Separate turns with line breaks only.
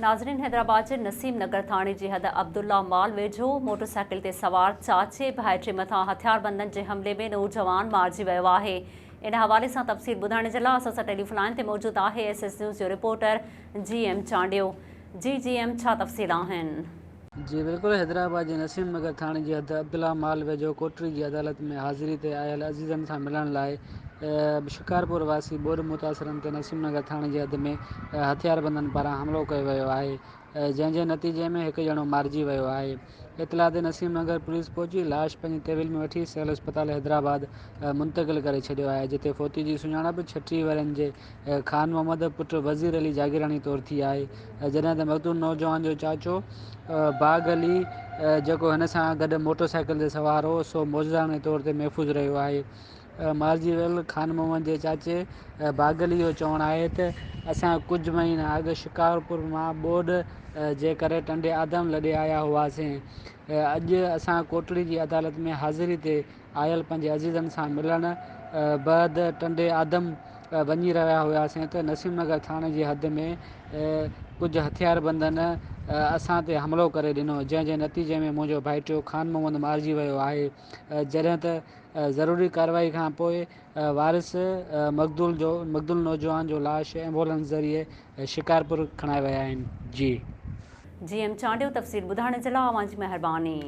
ناظرين حيدرآباد جي نسيم نگر ٿاڻي جي حد عبدالله مال ويجهو موٽرسائيڪل تي سوار چاچي ڀائٽي مٿان هٿياربندن جي حملي ۾ نوجوان مارجي ويو آهي ان حوالي سان تفصيل ٻڌائڻ جي لاء اسان سان ٽيليفون لائين تي موجود آهي ايس ايس نيوز جو رپورٽر جي ايم چانڊيو جي جي ايم ڇا تفصيل آهن.
جي بلڪل حيدرآباد جي نسيم نگر ٿاڻي جي حد عبدالله مال ويجهو ڪوٽڙي جي عدالت ۾ حاضري تي آيل عزيزن سان ملڻ لاء شڪارپور واسي ٻوڏ متاثرن تي نسيم نگر ٿاڻي جي حد ۾ هٿياربندن پاران حملو ڪيو ويو آهي، جنهن جي نتيجي ۾ هڪ ڄڻو مارجي ويو آهي. اطلاع تي نسيم نگر پوليس پهچي لاش پنهنجي تحويل ۾ وٺي سول اسپتال حيدرآباد منتقل ڪري ڇڏيو آهي، جتي فوتي جي سڃاڻپ 36 ورهين جي خان محمد پٽ وزير علي جاگيراڻي طور ٿي آهي، جڏهن ته مقتول نوجوان جو چاچو باغ علي جيڪو هن سان گڏ موٽر سائيڪل تي سوار هو، سو معجزاڻي طور تي محفوظ رهيو آهي. مارجي ويل خان محمد جي چاچي باغلي جو چوڻ آهي ته اسان ڪجهه مهينا اڳ شڪارپور مان ٻوڏ جي ڪري ٽنڊي آدم لڏي آيا هئاسين. اڄ اسان ڪوٽڙي جي عدالت ۾ حاضري تي آيل پنهنجي عزيزن سان ملڻ بعد ٽنڊي آدم وڃي رهيا هياسين ته نسيم نگر ٿاڻي جي حد ۾ ڪجهه هٿياربندن اسان تي حملو ڪري ڏنو جنهن جي نتيجي ۾ منهنجو ڀائٽيو خان محمد مارجي ويو آهي جڏهن ته ضروري ڪارروائي کان پوء وارث مقتول جو مقتول نوجوان جو لاش ايمبولنس ذريعي شڪارپور کڻائي ويا آهن. جي.
جي ايم چانڊيو تفصيل ٻڌائڻ جي لاء اوهان جي مهرباني.